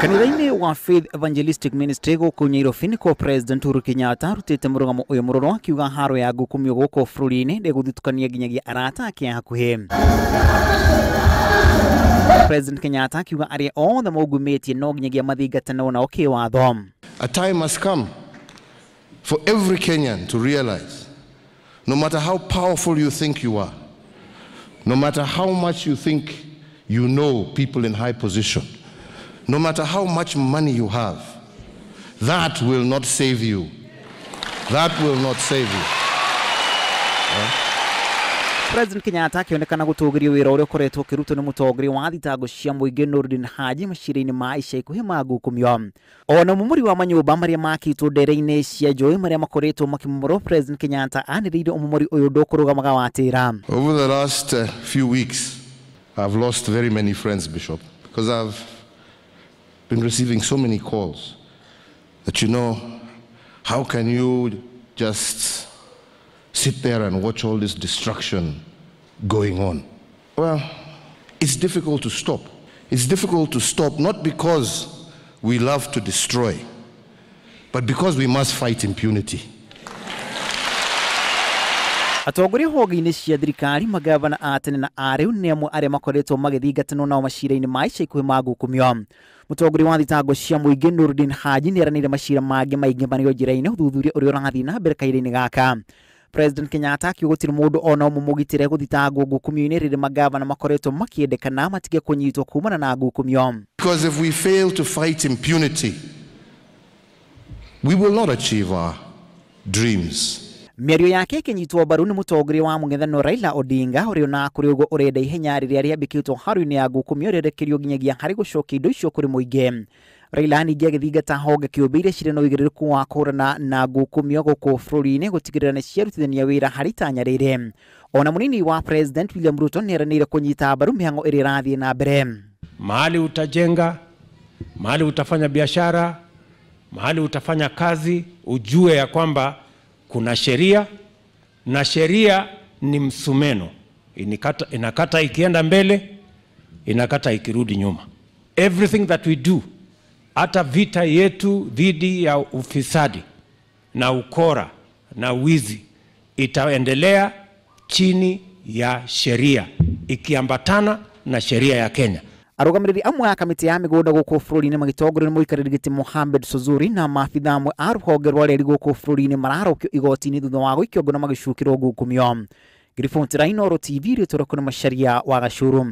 Kanitha-inĩ wa Faith Evangelistic Ministry gũkũ Nyairobi nĩkuo President Uhuru Kenyatta arutĩte mũrũgamo ũyũ mũrũrũ akiuga haro ya ngukumio gũkũ bũrũri-inĩ ndĩgũthutũkania nginyagia arata ake a hakuhĩ. President Kenyatta akiuga arĩa othe maungumĩtie no nginyagia mathingatanwo nao kĩwatho. A time must come for every Kenyan to realize, no matter how powerful you think you are, no matter how much you think you know people in high position, no matter how much money you have, that will not save you. That will not save you. President Kenyatta akĩonekana gũtũgĩrio wĩra ũrĩa ũkoretwo ũkĩrutwo nĩ mũtongoria wa thitango cia mũingĩ Nurdin Haji macira-inĩ ma ica ikuhĩ ma ngukumio. Ona mũmuri wa manyũmba marĩa makĩtwo ndere-inĩ cia njũĩ marĩa makoretwo makĩmomorwo, President Kenyatta anĩrĩire ũmomori ũyũ ndũkũrũgamaga watĩra. Over the last few weeks, I've lost very many friends, Bishop, because I've been receiving so many calls that, you know, how can you just sit there and watch all this destruction going on? Well, it's difficult to stop. It's difficult to stop not because we love to destroy, but because we must fight impunity. Atongoria honge-inĩ cia thirikari, magavana a tene na a rĩu nĩ amwe arĩa makoretwo magĩthingatanwo nao macira-inĩ ma ica ikuhĩ ma ngukumio. Mũtongoria wa thitango cia mũingĩ Nurdin Haji nĩeranĩire macira mangĩ maingĩ marĩ o njĩra-inĩ ũthuthuria ũrĩa ũrathiĩ na mbere kahinda-inĩ gaka. President Kenyatta akiuga gũtirĩ mũndũ ona ũmwe mũgitĩre gũthitangwo ngukumio-inĩ rĩrĩa magavana makoretwo makĩendekana matige kũnyitwo kumana na ngukumio. Because if we fail to fight impunity, we will not achieve our dreams. Mĩario yake ĩkĩnyitwo mbaru nĩ mũtongoria wa mũng'ethanĩro Raila Odinga ũrĩa ona kũrĩ ũguo ũrenda ihenya rĩrĩa rĩambĩkĩtwo haro-inĩ ya ngukumio rĩerekerio nginyagia harĩ gũcokia indo icio kũrĩ mũingĩ. Raila ningĩ agĩthingata honge kĩũmbe iria cirĩ na ũigĩrĩrĩku wa kũhũrana na ngukumio gũkũ bũrũri-inĩ gũtigĩrĩra nĩ ciarutithania wĩra harĩ itanya rĩrĩ. Ona mũnini wa President William Ruto nĩeranĩire kũnyita mbaru mĩhang'o ĩrĩa ĩrathiĩ na mbere. Mahali utajenga, mahali utafanya biashara, mahali utafanya kazi, ujue ya kwamba kuna sheria, na sheria ni msumeno. Inakata ikienda mbele, inakata ikirudi nyuma. Everything that we do, hata vita yetu dhidi ya ufisadi na ukora na wizi itaendelea chini ya sheria, ikiambatana na sheria ya Kenya. Arũgamĩrĩri amwe a kamĩtĩ ya mĩgũnda gũkũ bũrũri-inĩ magĩtongorio nĩ mũikarĩri gĩtĩ Mohamed Suzuri na maabithaa amwe a rũhonge rwa reri gũkũ bũrũri-inĩ mararokio igoti-inĩ thutha wa gũikio ngono magĩcukĩrwo ngukumio. Ngiriboti ra Inooro TV rĩtwa rĩakwa nĩ Macharia wa Gacuru.